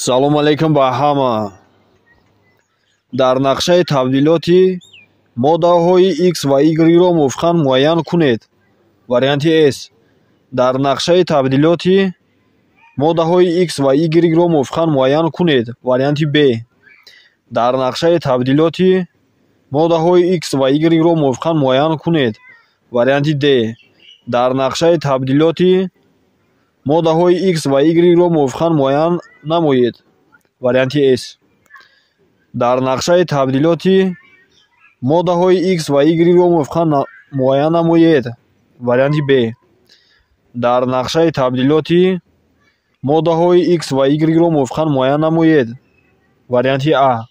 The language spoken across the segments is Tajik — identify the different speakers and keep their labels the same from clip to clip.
Speaker 1: Салом алейкум ба ҳама. Дар нақшаи табдилоти моддаҳои X ва Y-ро мувофиқан муайян кунед. Варианти С. Дар нақшаи табдилоти моддаҳои X ва Y-ро мувофиқан муайян кунед. Варианти Б. Дар нақшаи табдилоти моддаҳои X ва Y-ро мувофиқан муайян кунед. Варианти Д. Дар нақшаи табдилоти моддаҳои X ва Y-ро мувофиқан муайян намоед. Варианти С. Дар нақшаи табдилоти моддаҳои X ва Y-ро мувофиқан муайян намоед. Варианти Б. Дар нақшаи табдилоти моддаҳои X ва Y-ро мувофиқан муайян намоед. Варианти А.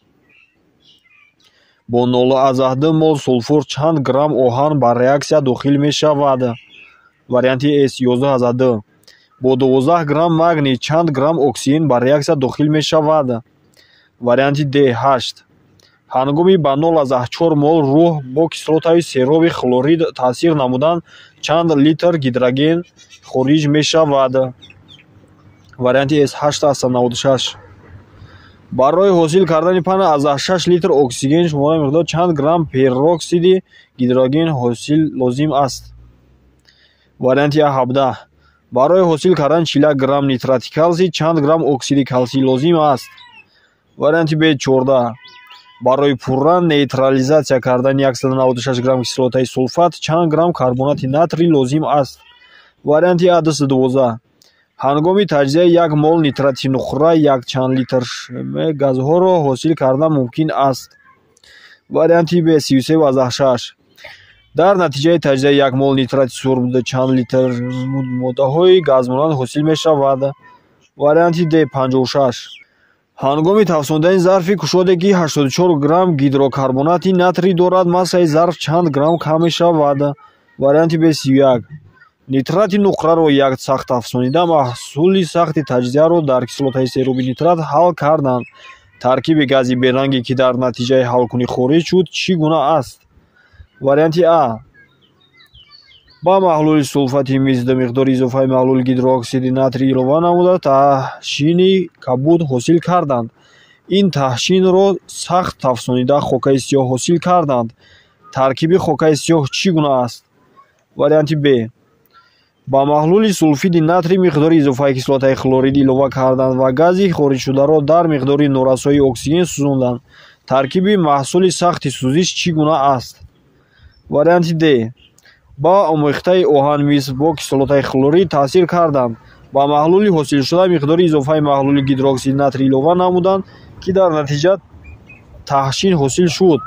Speaker 1: Бо 0,2 мол сулфур чанд грамм оҳан ба реаксия дохил мешавад? Варианти С 11,2. Бо 12 грамм магний чанд грамм оксиген ба реаксия дохил мешавад? Варианти Д 8. Ҳангоми ба 0,4 мол рӯҳ бо кислотаи сероби хлорид таъсир намудан чанд литр гидроген хориҷ мешавад? Варианти С 8,96. Барои ҳосил кардани 5,6 литр оксиген шумораи миқдор чанд грамм пероксиди гидроген ҳосил лозим аст? Варианти А 17. Барои ҳосил кардани 41 грамм нитрати калсий чанд грамм оксиди калсий лозим аст? Варианти Б 14. Барои пурра нейтрализатсия кардани 196 грамм кислотаи сулфат чанд грамм карбонати натрий лозим аст? Варианти А 212. Ҳангоми таҷзияи як мол нитрати нуқра якчанд литр газҳоро ҳосил кардан мумкин аст. Варианти Б 33,6. Дар натиҷаи таҷзияи як мол нитрати сурб чанд литр моддаҳои газмонанд ҳосил мешавад? Варианти Д 56. Ҳангоми тафсондани зарфи кушоде, ки 84 грамм гидрокарбонати натрий дорад, массаи зарф чанд грамм кам мешавад? Варианти Б 31. Нитрати нуқраро як сахт тафсонида, маҳсули сахти таҷзияро дар кислотаи сероби нитрат ҳал карданд. Таркиби гази беранге, ки дар натиҷаи ҳалкунӣ хориҷ шуд, чӣ гуна аст? Варианти А. Ба маҳлули сулфати мис миқдори изофаи маҳлули гидрооксиди натрий илова намуда, таҳшини кабуд ҳосил карданд. Ин таҳшинро сахт тафсонида, хокаи сиёҳ ҳосил карданд. Таркиби хокаи сиёҳ чӣ гуна аст? Варианти Б. Ба маҳлули сулфиди натрий миқдори изофаи кислотаи хлорид илова карданд ва гази хориҷшударо дар миқдори норасоии оксиген сӯзонданд. Таркиби маҳсули сахти сӯзиш чӣ гуна аст? Варианти Д. Ба омехтаи оҳан мис бо кислотаи хлорид таъсир карданд. Ба маҳлули ҳосилшуда миқдори изофаи маҳлули гидроксиди натрий илова намуданд, ки дар натиҷа таҳшин ҳосил шуд.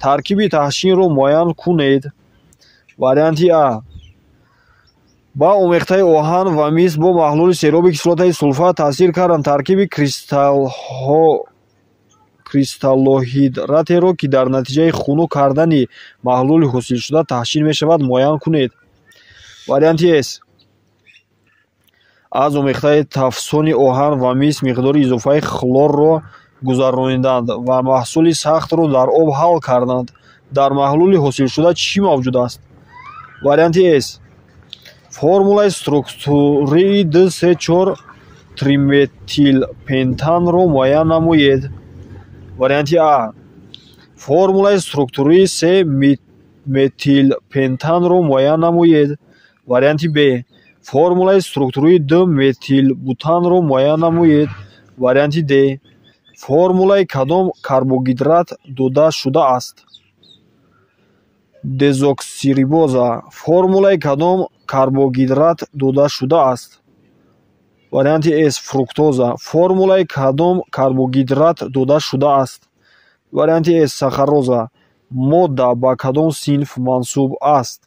Speaker 1: Таркиби таҳшинро муайян кунед. Варианти А. Ба омехтаи оҳан ва мис бо маҳлули сероби кислотаи сулфат таъсир карданд. Таркиби кристаллоҳидратеро, ки дар натиҷаи хунук кардани маҳлули ҳосилшуда таҳшин мешавад, муайян кунед. Варианти С. Аз омехтаи тафсони оҳан ва мис миқдори изофаи хлорро гузарониданд ва маҳсули сахтро дар об ҳал карданд. Дар маҳлули ҳосилшуда чӣ мавҷуд аст? Варианти С. Формулаи структурии 2,3,4 триметилпентанро муайян намоед. Варианти А. Формулаи структурии 3 метилпентанро муайян намоед. Варианти Б. Формулаи структурии 2 метилбутанро муайян намоед. Варианти Д. Формулаи кадом карбогидрат дода шудааст? Дезоксирибоза. Формулаи кадом карбогидрат дода шудааст? Варианти С. Фруктоза. Формулаи кадом карбогидрат дода шудааст? Варианти С. Сахароза. Модда ба кадом синф мансуб аст?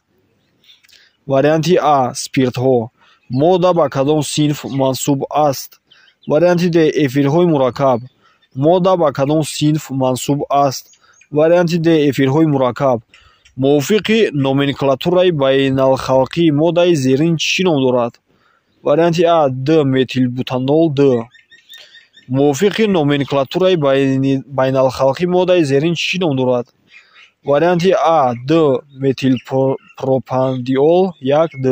Speaker 1: Варианти А. Спиртҳо. Модда ба кадом синф мансуб аст? Варианти Д. Эфирҳои мураккаб. Модда ба кадом синф мансуб аст? Варианти Д. Эфирҳои мураккаб. Мувофиқи номенклатураи байналхалқӣ моддаи зерин чӣ ном дорад? Варианти А. 2 метилбутанол д. Мувофиқи номенклатураи байналхалқӣ моддаи зерин чӣ ном дорад? Варианти А. 2 метилпропандиол 1 д.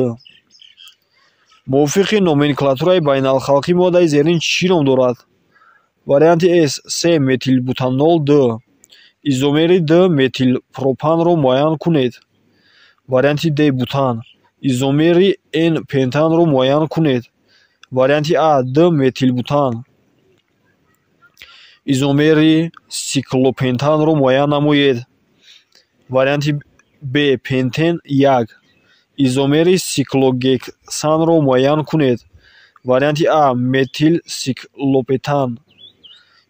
Speaker 1: Мувофиқи номенклатураи байналхалқӣ моддаи зерин чӣ ном дорад? Варианти С се метилбутанол 2. Изомери 2 метилпропанро муайян кунед. Варианти Д бутан. Изомери Н пентанро муайян кунед. Варианти А 2 метилбутан. Изомери сиклопентанро муайян намоед. Варианти Б пентен 1. Изомери сиклогексанро муайян кунед. Варианти А метилсиклопентан.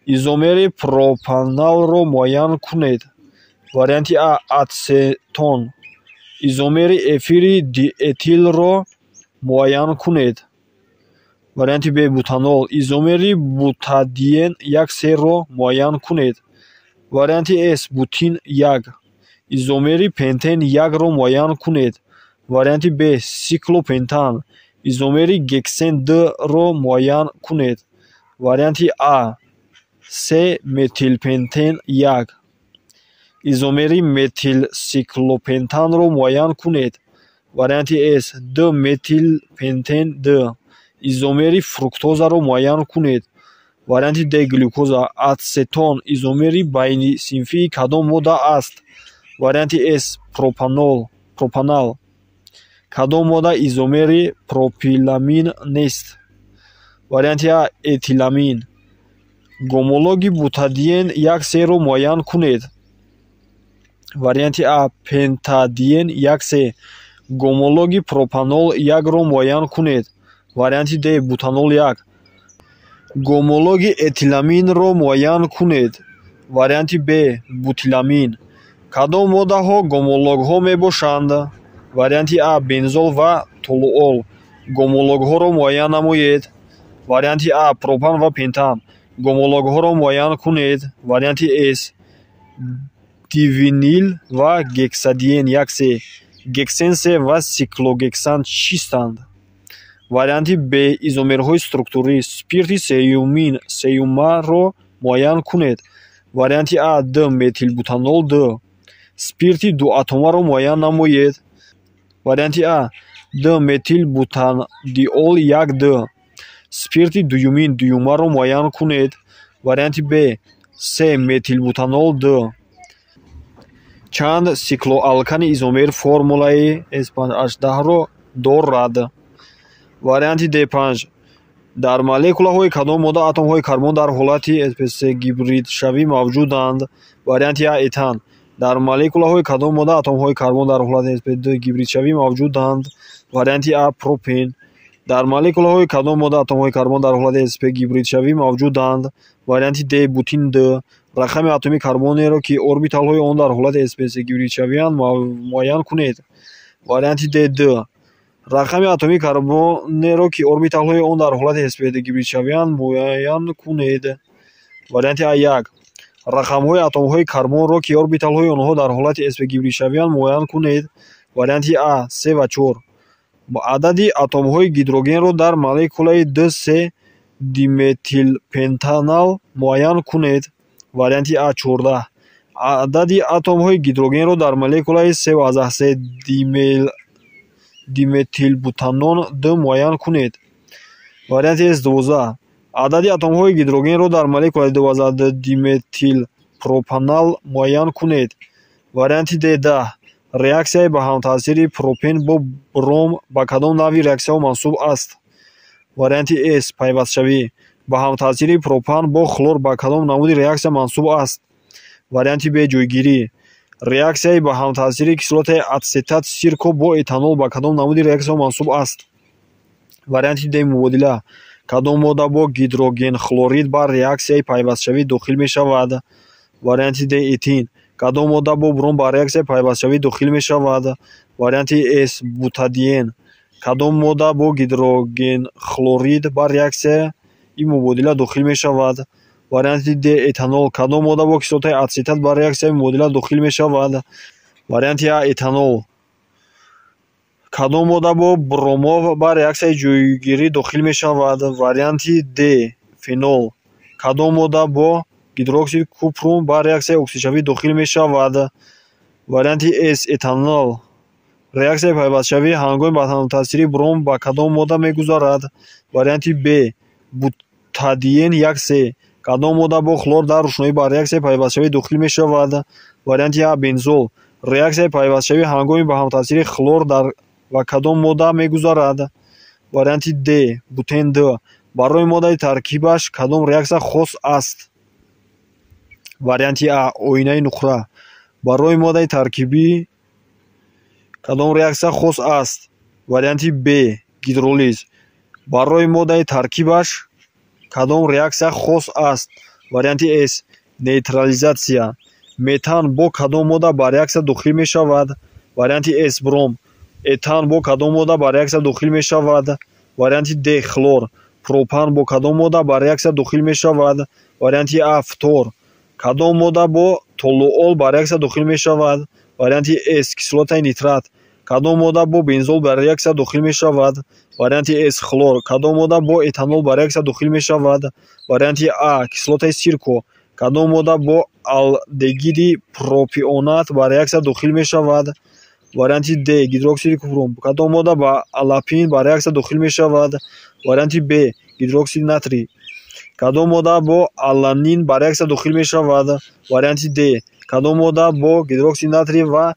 Speaker 1: Изомери пропаналро муайян кунед. Варианти А ацетон. Изомери эфири диэтилро муайян кунед. Варианти Б бутанол. Изомери бутадиен 1,3-ро муайян кунед. Варианти С бутин 1. Изомери пентен 1-ро муайян кунед. Варианти Б сиклопентан. Изомери гексен 2-ро муайян кунед. Варианти А се метилпентен 1. Изомери метилсиклопентанро муайян кунед. Варианти С 2 метилпентен 2. Изомери фруктозаро муайян кунед. Варианти Д глюкоза. Ацетон изомери байнисинфии кадом модда аст? Варианти С пропанал. Кадом модда изомери пропиламин нест? Варианти А этиламин. Гомологи бутадиен 1,3-ро муайян кунед. Варианти А пентадиен 1,3. Гомологи пропанол 1-ро муайян кунед. Варианти Д бутанол 1. Гомологи этиламинро муайян кунед. Варианти Б бутиламин. Кадом моддаҳо гомологҳо мебошанд? Варианти А бензол ва толуол. Гомологҳоро муайян намоед. Варианти А пропан ва пентан. Гомологҳоро муайян кунед. Варианти С дивинил ва гексадиен 1,3. Гексен 3 ва сиклогексан чистанд? Варианти Б изомерҳои структурӣ. Спирти сеюмаро муайян кунед. Варианти А 2 метилбутанол 2. Спирти дуатомаро муайян намоед. Варианти А 2 метилбутандиол 1,2. Спирти дуюмин дуюмаро муайян кунед. Варианти Б се метилбутанол 2. Чанд сиклоалкани изомер формулаи С5H10-ро дорад? Варианти Д5. Дар молекулаҳои кадом модда атомҳои карбон дар ҳолати sp3 гибридшавӣ мавҷуданд? Варианти А этан. Дар молекулаҳои кадом модда атомҳои карбон дар ҳолати sp2 гибридшавӣ мавҷуданд? Варианти А пропен. Дар молекулаҳои кадом модда атомҳои карбон дар ҳолати sp гибридшавӣ мавҷуданд? Варианти Д бутин 2. Рақами атомии карбонеро, ки орбиталҳои он дар ҳолати sp3 гибридшавианд, муайян кунед. Варианти Д 2. Рақами атомии карбонеро, ки орбиталҳои он дар ҳолати sp2 гибридшавианд, муайян кунед. Варианти А 1. Рақамҳои атомҳои карбонро, ки орбиталҳои онҳо дар ҳолати sp гибридшавианд, муайян кунед. Варианти А 3 ва 4. Адади атомҳои гидрогенро дар молекулаи 2,3 диметилпентанал муайян кунед. Варианти А 14. Адади атомҳои гидрогенро дар молекулаи 3,3 диметилбутанон 2 муайян кунед. Варианти С 12. Адади атомҳои гидрогенро дар молекулаи 2,2 диметилпропанал муайян кунед. Варианти Д 10. Реаксияи ба ҳамтаъсири пропен бо бром ба кадом навъи реаксияҳо мансуб аст? Варианти С пайвастшавӣ. Ба ҳамтаъсири пропан бо хлор ба кадом намуди реаксия мансуб аст? Варианти Б ҷойгирӣ. Реаксияи ба ҳамтаъсири кислотаи ацетат сирко бо этанол ба кадом намуди реаксияҳо мансуб аст? Варианти Д мубодила. Кадом модда бо гидрогенхлорид ба реаксияи пайвастшавӣ дохил мешавад? Варианти Д этин. Кадом модда бо бром ба реаксияи пайвастшавӣ дохил мешавад? Варианти С бутадиен. Кадом модда бо гидрогенхлорид ба реаксияи мубодила дохил мешавад? Варианти Д этанол. Кадом модда бо кислотаи ацетат ба реаксияи мубодила дохил мешавад? Варианти А этанол. Кадом модда бо бромов ба реаксияи ҷойгирӣ дохил мешавад? Варианти Д фенол. Кадом модда бо гидроксиди купрум ба реаксияи оксидшавӣ дохил мешавад? Варианти С этанол. Реаксияи пайвастшавӣ ҳангоми ба ҳамтаъсири бром ба кадом модда мегузарад? Варианти Б бутадиен 1,3. Кадом модда бо хлор дар рӯшноӣ ба реаксияи пайвастшавӣ дохил мешавад? Варианти А бензол. Реаксияи пайвастшавӣ ҳангоми ба ҳамтаъсири хлор ва кадом модда мегузарад? Варианти Д бутен Д. Барои моддаи таркибаш кадом реаксия хос аст? Варианти А оинаи нуқра. Барои моддаи таркибӣ кадом реаксия хос аст? Варианти Б гидролиз. Барои моддаи таркибаш кадом реаксия хос аст? Варианти С нейтрализатсия. Метан бо кадом модда ба реаксия дохил мешавад? Варианти С бром. Этан бо кадом модда ба реаксия дохил мешавад? Варианти Д хлор. Пропан бо кадом модда ба реаксия дохил мешавад? Варианти А фтор. Кадом модда бо толуол ба реаксия дохил мешавад? Варианти С кислотаи нитрат. Кадом модда бо бензол ба реаксия дохил мешавад? Варианти С хлор. Кадом модда бо этанол ба реаксия дохил мешавад? Варианти А кислотаи сирко. Кадом модда бо алдегиди пропионат ба реаксия дохил мешавад? Варианти Д гидроксиди купрум. Кадом модда ба алапин ба реаксия дохил мешавад? Варианти Б гидроксиди натрий. Кадом модда бо аланин ба реаксия дохил мешавад? Варианти Д. Кадом модда бо гидроксиди натрий ва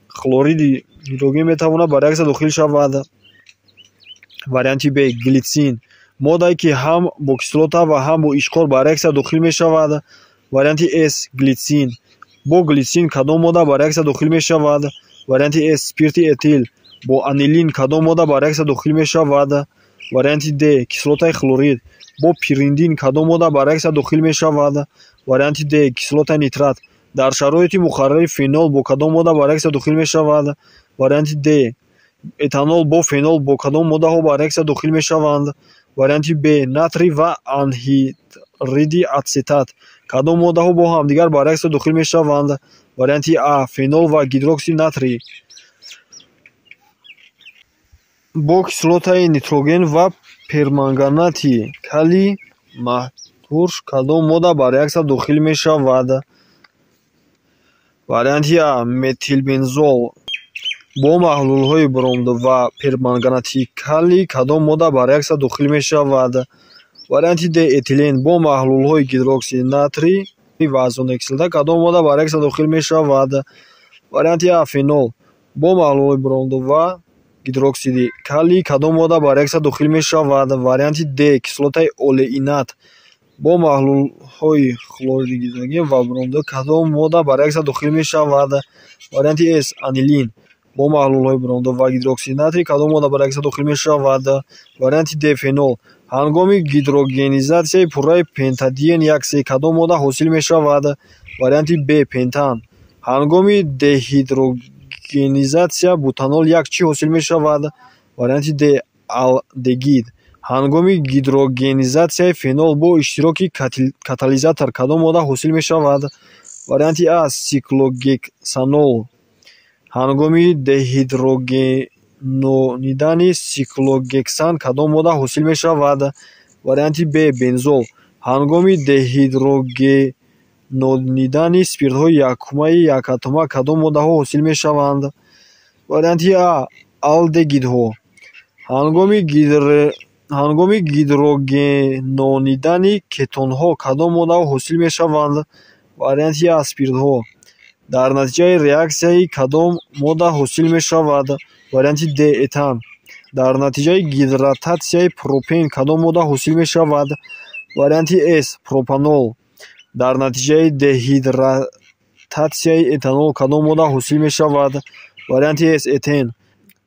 Speaker 1: хлориди гидроген метавонад ба реаксия дохил шавад? Варианти Б глитсин. Моддае ки ҳам бо кислота ва ҳам бо ишқор ба реаксия дохил мешавад? Варианти С глитсин. Бо глитсин кадом модда ба реаксия дохил мешавад? Варианти С спирти этил. Бо анилин кадом модда ба реаксия дохил мешавад? Варианти Д кислотаи хлорид. Бо пиридин кадом модда ба реаксия дохил мешавад? Варианти Д кислотаи нитрат. Дар шароити муқаррарӣ фенол бо кадом модда ба реаксия дохил мешавад? Варианти Д этанол бо фенол бо кадом моддаҳо ба реаксия дохил мешаванд? Варианти Б натрий ва анҳидриди ацетат. Кадом моддаҳо бо ҳамдигар ба реаксия дохил мешаванд? Варианти А фенол ва гидроксиди натрий. Бо кислотаи нитроген ва перманганати калий маҳтурш кадом модда ба реаксия дохил мешавад? Варианти А метилбензол. Бо маҳлулҳои бром ва перманганати калий кадом модда ба реаксия дохил мешавад? Варианти Д этилен. Бо маҳлулҳои гидроксиди натрий ва азотная кислота кадом модда ба реаксия дохил мешавад? Варианти А фенол. Бо маҳлулҳои бром ва гидроксиди калий кадом модда ба реаксия дохил мешавад? Варианти Д кислотаи олеинат. Бо маҳлулҳои хлориди гидроген ва бром кадом модда ба реаксия дохил мешавад? Варианти С анилин. Бо маҳлулҳои бром ва гидроксиди натрий кадом модда ба реаксия дохил мешавад? Варианти Д фенол. Ҳангоми гидрогенизатсияи пурраи пентадиен 1,3 кадом модда ҳосил мешавад? Варианти Б пентан. Ҳангоми дегидрогенизатсия бутанол 1 чӣ ҳосил мешавад? Варианти Д алдегид. Ҳангоми гидрогенизатсияи фенол бо иштироки катализатор кадом модда ҳосил мешавад? Варианти А сиклогексанол. Ҳангоми дегидрогенонидани сиклогексан кадом модда ҳосил мешавад? Варианти Б бензол. Ҳангоми дегидрогенонидани спиртҳои якумаи якатома кадом моддаҳо ҳосил мешаванд? Варианти А алдегидҳо. Ҳангоми гидрогенонидани кетонҳо кадом моддаҳо ҳосил мешаванд? Варианти А спиртҳо. Дар натиҷаи реаксияи кадом модда ҳосил мешавад? Варианти Д этан. Дар натиҷаи гидрататсияи пропен кадом модда ҳосил мешавад? Варианти С пропанол. Дар натиҷаи дегидрататсияи этанол кадом модда ҳосил мешавад? Варианти С этен.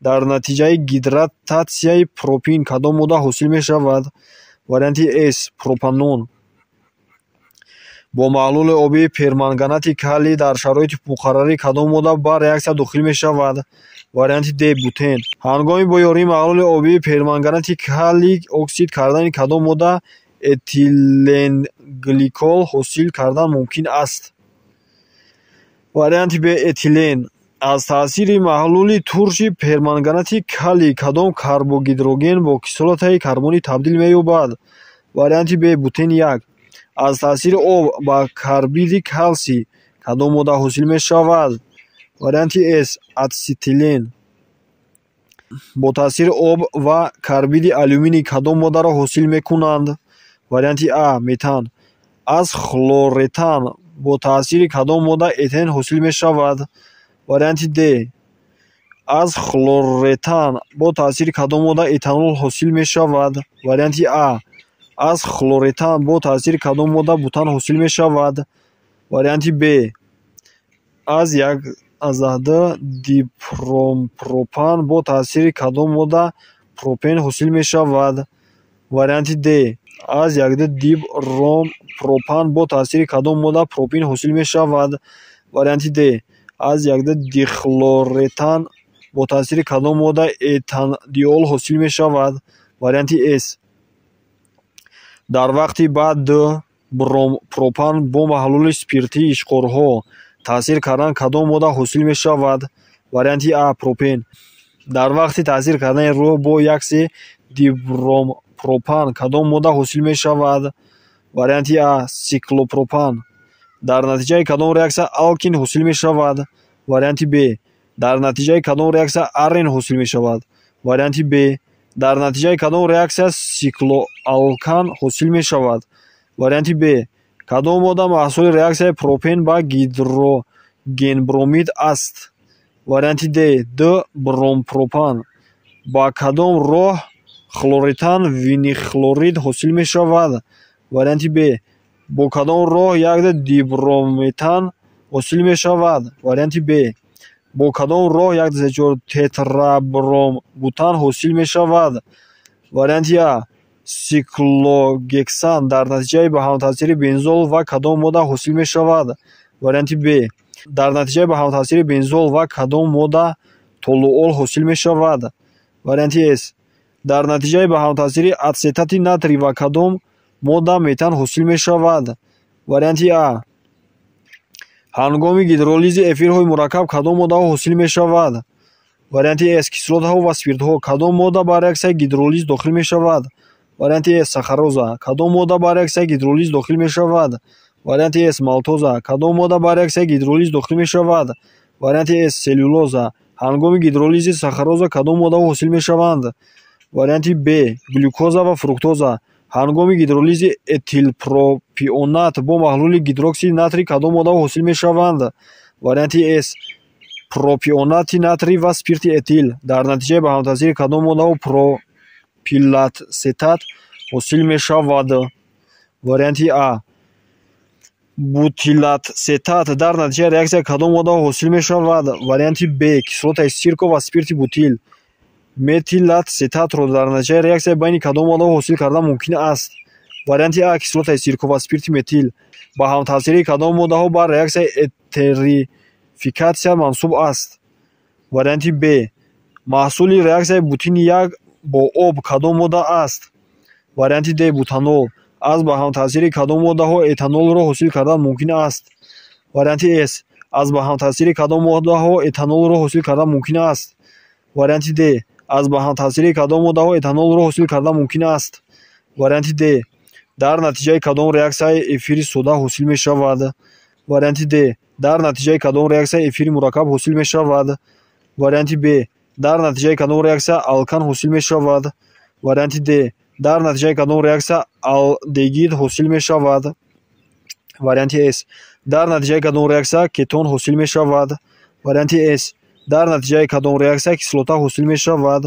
Speaker 1: Дар натиҷаи гидрататсияи пропин кадом модда ҳосил мешавад? Варианти С пропанон. Бо маҳлули обии перманганати калий дар шароити муқаррарӣ кадом модда ба реаксия дохил мешавад? Варианти Д бутен. Ҳангоми бо ёрии маҳлули обии перманганати калий оксид кардани кадом модда этиленгликол ҳосил кардан мумкин аст? Варианти Б этилен. Аз таъсири маҳлули турши перманганати калий кадом карбогидроген бо кислотаи карбонӣ табдил меёбад? Варианти Б бутен 1. Аз таъсири об ба карбиди калсий кадом модда ҳосил мешавад? Варианти С ацетилен. Бо таъсири об ва карбиди алюминий кадом моддаро ҳосил мекунанд? Варианти А метан. Аз хлоретан бо таъсири кадом модда этен ҳосил мешавад? Варианти Д. Аз хлоретан бо таъсири кадом модда этанол ҳосил мешавад? Варианти А. Аз хлоретан бо таъсири кадом модда бутан ҳосил мешавад? Варианти Б. Аз 1,2 дибромпропан бо таъсири кадом модда пропен ҳосил мешавад? Варианти Д. Аз 1,2 дибромпропан бо таъсири кадом модда пропин ҳосил мешавад? Варианти Д. Аз 1,2 дихлоретан бо таъсири кадом модда этандиол ҳосил мешавад? Варианти С. Дар вақти ба 2 бромпропан бо маҳлули спиртии ишқорҳо таъсир кардан кадом модда ҳосил мешавад? Варианти А. Пропен. Дар вақти таъсир кардани рӯҳ бо 1,3 дибромпропан кадом модда ҳосил мешавад? Варианти А. Сиклопропан. Дар натиҷаи кадом реаксия алкин ҳосил мешавад? Варианти Б. Дар натиҷаи кадом реаксия арен ҳосил мешавад? Варианти Б. Дар натиҷаи кадом реаксия сиклоалкан ҳосил мешавад? Варианти Б. Кадом модда маҳсули реаксияи пропен ба гидрогенбромид аст? Варианти Д. 2 бромпропан. Ба кадом роҳ хлоретан винилхлорид ҳосил мешавад? Варианти Б. Бо кадом роҳ 1,2 дибромметан ҳосил мешавад? Варианти Б. Бо кадом роҳ 1,4 тетрабромбутан ҳосил мешавад? Варианти А. Сиклогексан дар натиҷаи ба ҳамтаъсири бензол ва кадом модда ҳосил мешавад? Варианти Б. Дар натиҷаи ба ҳамтаъсири бензол ва кадом модда толуол ҳосил мешавад? Варианти С. Дар натиҷаи ба ҳамтаъсири ацетати натрий ва кадом модда метан ҳосил мешавад? Варианти А. Ҳангоми гидролизи эфирҳои мураккаб кадом моддаҳо ҳосил мешавад? Варианти С. Кислотаҳо ва спиртҳо. Кадом модда ба реаксияи гидролиз дохил мешавад? Варианти С. Сахароза. Кадом модда ба реаксияи гидролиз дохил мешавад? Варианти С. Малтоза. Кадом модда ба реаксияи гидролиз дохил мешавад? Варианти С. Целлюлоза. Ҳангоми гидролизи сахароза кадом моддаҳо ҳосил мешаванд? Варианти Б. Глюкоза ва фруктоза. Ҳангоми гидролизи этилпропионат бо маҳлули гидроксиди натрий кадом моддаҳо ҳосил мешаванд? Варианти С. Пропионати натрий ва спирти этил. Дар натиҷаи ба ҳамтаъсири кадом моддаҳо пропилатсетат ҳосил мешавад? Варианти А. Бутилатсетат дар натиҷаи реаксияи кадом моддаҳо ҳосил мешавад? Варианти Б. Кислотаи сирко ва спирти бутил. Метилатсетатро дар натиҷаи реаксияи байни кадом моддаҳо ҳосил кардан мумкин аст? Варианти А. Кислотаи сирко ва спирти метил. Ба ҳамтаъсири кадом моддаҳо ба реаксияи этерификатсия мансуб аст? Варианти Б. Маҳсули реаксияи бутини 1 бо об кадом модда аст? Варианти Д. Бутанол. Аз ба ҳамтаъсири кадом моддаҳо этанолро ҳосил кардан мумкин аст? Варианти С. Аз ба ҳамтаъсири кадом моддаҳо этанолро ҳосил кардан мумкин аст? Варианти Д. Аз ба ҳамтаъсири кадом моддаҳо этанолро ҳосил кардан мумкин аст? Варианти Д. Дар натиҷаи кадом реаксия эфири сода ҳосил мешавад? Варианти Д. Дар натиҷаи кадом реаксия эфири мураккаб ҳосил мешавад? Варианти Б. Дар натиҷаи кадом реаксия алкан ҳосил мешавад? Варианти Д. Дар натиҷаи кадом реаксия алдегид ҳосил мешавад? Варианти С. Дар натиҷаи кадом реаксия кетон ҳосил мешавад? Варианти С. Дар натиҷаи кадом реаксия кислота ҳосил мешавад?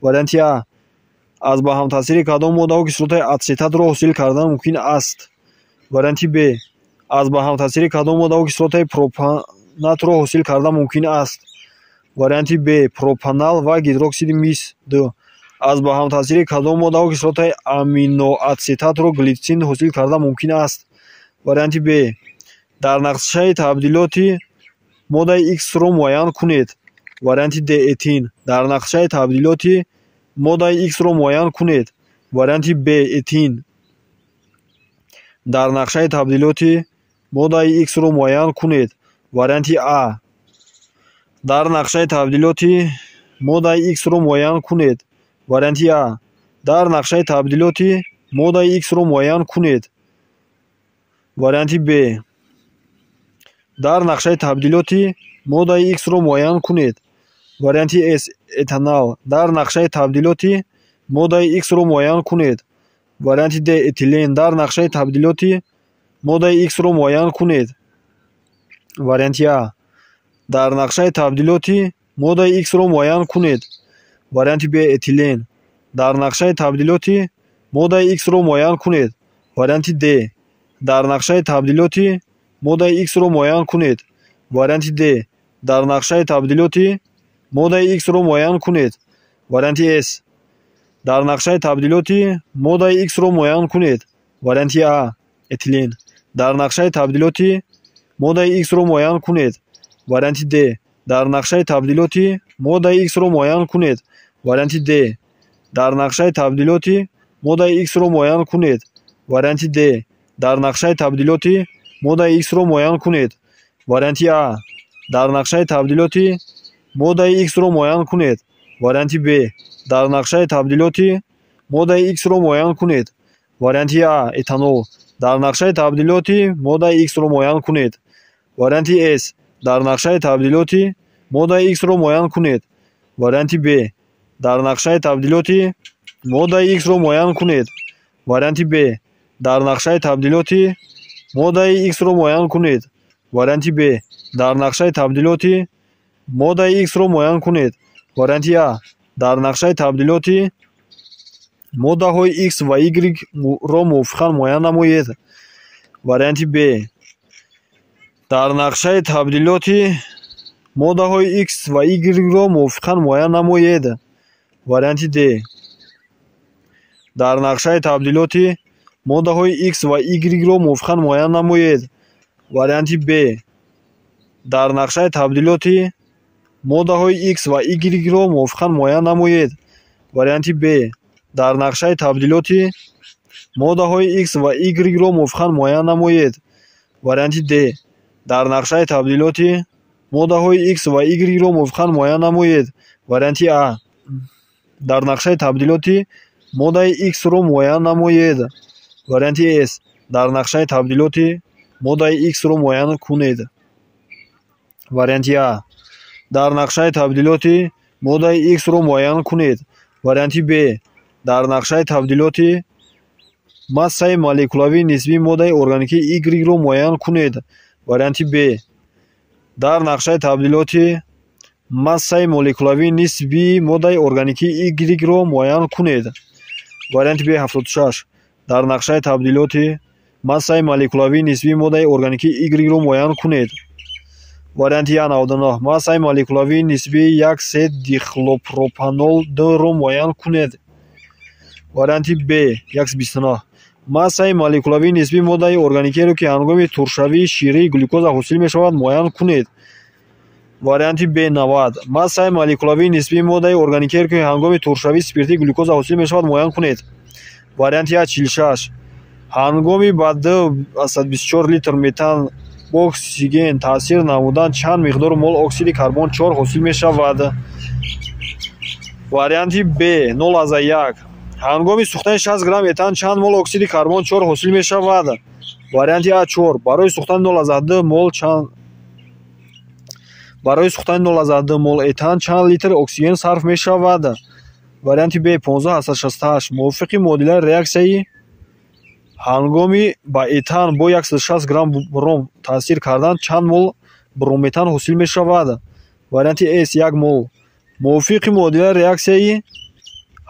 Speaker 1: Варианти А. Аз ба ҳамтаъсири кадом моддаҳо кислотаи ацетатро ҳосил кардан мумкин аст? Варианти Б. Аз ба ҳамтаъсири кадом моддаҳо кислотаи пропанатро ҳосил кардан мумкин аст? Варианти Б. Пропанал ва гидроксиди мис. 2. Аз ба ҳамтаъсири кадом моддаҳо кислотаи аминоацетатро глитсин ҳосил кардан мумкин аст? Варианти Б. Дар нақшаи табдилоти моддаи Х-ро муайян кунед. Варианти Д. Этин. Дар нақшаи табдилоти моддаи Х-ро муайян кунед. Варианти Б. Этин. Дар нақшаи табдилоти моддаи Х-ро муайян кунед. Варианти А. Дар нақшаи табдилоти моддаи Х-ро муайян кунед. Варианти А. Дар нақшаи табдилоти моддаи Х-ро муайян кунед. Варианти Б. Дар нақшаи табдилоти моддаи Х-ро муайян кунед. Варианти С. Этанал. Дар нақшаи табдилоти моддаи Х-ро муайян кунед. Варианти Д. Этилен. Дар нақшаи табдилоти Моддаи X-ро муайян кунед. Варианти А. Дар нақшаи табдилоти моддаи X-ро муайян кунед. Варианти Б. Этилен. Дар нақшаи табдилоти моддаи X-ро муайян кунед. Варианти Д. Дар нақшаи табдилоти моддаи X-ро муайян кунед. Варианти Д. Дар нақшаи табдилоти моддаи X-ро муайян кунед. Варианти С. Дар нақшаи табдилоти моддаи X-ро муайян кунед. Варианти А. Этилен. Дар нақшаи табдилоти моддаи X-ро муайян кунед. Варианти Д. Дар нақшаи табдилоти моддаи X-ро муайян кунед. Варианти Д. Дар нақшаи табдилоти моддаи X-ро муайян кунед. Варианти Д. Дар нақшаи табдилоти моддаи X-ро муайян кунед. Варианти А. Дар нақшаи табдилоти моддаи X-ро муайян кунед. Варианти Б. Дар нақшаи табдилоти моддаи X-ро муайян кунед. Варианти А. Этанол. Дар нақшаи табдилоти моддаи X-ро муайян кунед. Варианти С. Дар нақшаи табдилоти моддаи X-ро муайян кунед. Варианти Б. Дар нақшаи табдилоти моддаи X-ро муайян кунед. Варианти Б. Дар нақшаи табдилоти моддаи X-ро муайян кунед. Варианти Б. Дар нақшаи табдилоти моддаи X-ро муайян кунед. Варианти А. Дар нақшаи табдилоти моддаҳои X ва Y-ро мувофиқан муайян намоед. Варианти Б. Дар нақшаи табдилоти моддаҳои X ва Y-ро мувофиқан муайян намоед. Варианти Д. Дар нақшаи табдилоти моддаҳои X ва Y-ро мувофиқан муайян намоед. Варианти Б. Дар нақшаи табдилоти моддаҳои X ва Y-ро мувофиқан муайян намоед. Варианти Б. Дар нақшаи табдилоти моддаҳои X ва Y-ро мувофиқан муайян намоед. Варианти Д. Дар нақшаи табдилоти моддаҳои X ва Y-ро мувофиқан муайян намоед. Варианти А. Дар нақшаи табдилоти моддаи X-ро муайян намоед. Варианти С. Дар нақшаи табдилоти моддаи X-ро муайян кунед. Варианти А. Дар нақшаи табдилоти моддаи X-ро муайян кунед. Варианти Б. Дар нақшаи табдилоти массаи молекулавии нисбии моддаи органикии Y-ро муайян кунед. Варианти Б. Дар нақшаи табдилоти массаи молекулавии нисбии моддаи органикии Y-ро муайян кунед. Варианти Б 76. Дар нақшаи табдилоти массаи молекулавии нисбии моддаи органикии Y-ро муайян кунед. Варианти А 99. Массаи молекулавии нисбии 1,3-дихлопропанол 2-ро муайян кунед. Варианти Б 129. Массаи молекулавии нисбии моддаи органикиеро, ки ҳангоми туршавии ширии глюкоза ҳосил мешавад, муайян кунед. Варианти Б 90. Массаи молекулавии нисбии моддаи органикиеро, ки ҳангоми туршавии спиртии глюкоза ҳосил мешавад, муайян кунед. Варианти А 46. Ҳангоми ба 2,24 литр метан бо оксиген таъсир намудан чанд миқдор мол оксиди карбон 4 ҳосил мешавад? Варианти Б 0,1. Ҳангоми сӯхтани 60 грамм этан чанд мол оксиди карбон 4 ҳосил мешавад? Варианти А 4. Барои сӯхтани 0,2 мол чанд барои сӯхтани 0,2 мол этан чанд литр оксиген сарф мешавад? Варианти Б 15,68. Мувофиқи муодилаи реаксияи ҳангоми ба этан бо 160 грамм бром таъсир кардан чанд мол бромметан ҳосил мешавад? Варианти С 1 мол. Мувофиқи муодилаи реаксияи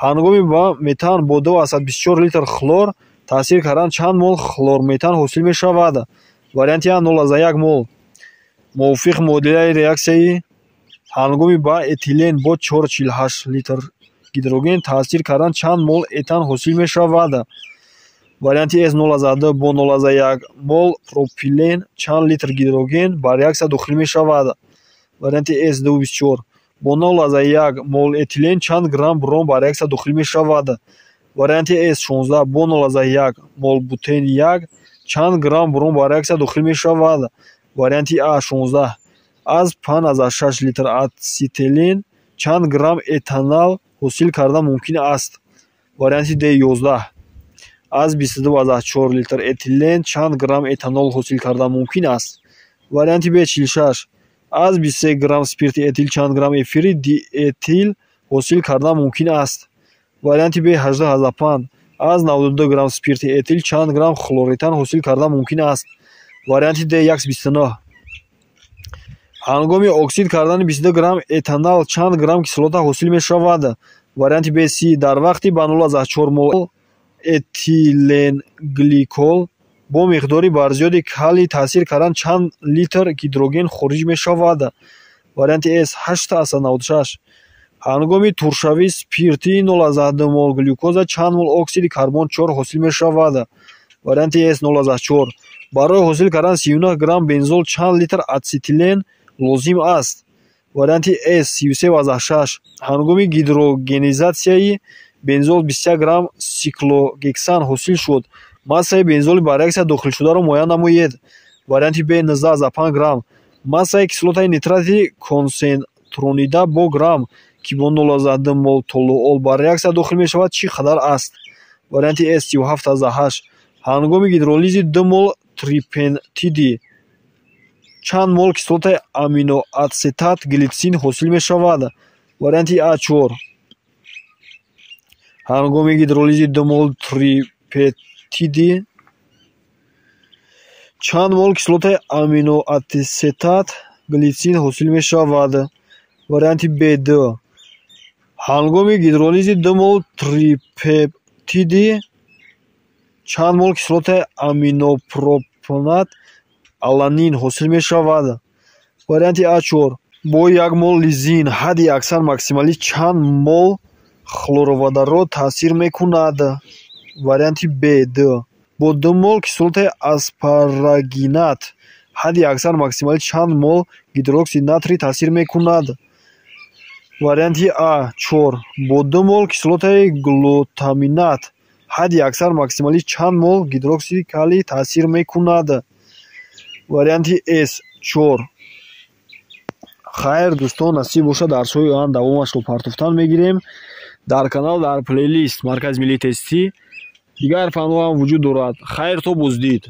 Speaker 1: ҳангоми ба метан бо 2,24 литр хлор таъсир кардан чанд мол хлорметан ҳосил мешавад? Варианти А 0,1 мол. Мувофиқи муодилаи реаксияи ҳангоми ба этилен бо 4,48 литр гидроген таъсир кардан чанд мол этан ҳосил мешавад? Варианти С 0,2. Бо 0,1 мол пропилен чанд литр гидроген ба реаксия дохил мешавад? Варианти С 2,24. Бо 0,1 мол этилен чанд грамм бром ба реаксия дохил мешавад? Варианти С 16. Бо 0,1 мол бутен 1 чанд грамм бром ба реаксия дохил мешавад? Варианти А 16. Аз 5,6 литр ацетилен чанд грамм этанал ҳосил кардан мумкин аст? Варианти Д 11. Аз 22,4 литр этилен чанд грамм этанол ҳосил кардан мумкин аст? Варианти Б 46. Аз 23 грамм спирти этил чанд грамм эфири диэтил ҳосил кардан мумкин аст? Варианти Б 18,5. Аз 92 грамм спирти этил чанд грамм хлоретан ҳосил кардан мумкин аст? Варианти Д 129. Ҳангоми оксид кардани 22 грамм этанал чанд грамм кислота ҳосил мешавад? Варианти Б 30. Дар вақти ба 0,4 мол этиленгликол бо миқдори барзиёди калий таъсир кардан чанд литр гидроген хориҷ мешавад? Варианти С 8,96. Ҳангоми туршавии спиртии 0,2 мол глюкоза чанд мол оксиди карбон 4 ҳосил мешавад? Варианти С 0,4. Барои ҳосил кардани 39 грамм бензол чанд литр ацетилен лозим аст? Варианти С 33,6. Ҳангоми гидрогенизатсияи бензол 21 грамм сиклогексан ҳосил шуд. Массаи бензоли ба реаксия дохилшударо муайян намоед. Варианти Б 19,5 грамм. Массаи кислотаи нитрати консентронида бо грамм, ки бо 0,2 мол толуол ба реаксия дохил мешавад, чӣ қадар аст? Варианти С 37,8. Ҳангоми гидролизи 2 мол трипептиди чанд мол кислотаи аминоатсетат глитсин ҳосил мешавад? Варианти А 4. Ҳангоми гидролизи 2 мол трипептиди чанд мол кислотаи аминоатсетат глитсин ҳосил мешавад? Варианти Б 2. Ҳангоми гидролизи 2 мол трипептиди чанд мол кислотаи аминопропанат аланин ҳосил мешавад? Варианти А 4. Бо як мол лизин ҳадди аксар максималӣ чанд мол хлороводород таъсир мекунад? Варианти Б 2. Бо 2 мол кислотаи аспарагинат ҳадди аксар максималӣ чанд мол гидроксиди натрий таъсир мекунад? Варианти А 4. Бо 2 мол кислотаи глутаминат ҳадди аксар максималӣ чанд мол гидроксиди калий таъсир мекунад? Варианти С 4. Хайр, дӯстон, насиб бошад, дарсҳои оянда давомашро партофтан мегирем. Дар канал, дар плейлист Маркази миллии тестӣ дигар фанҳо ҳам вуҷуд дорад. Хайр, то боздид.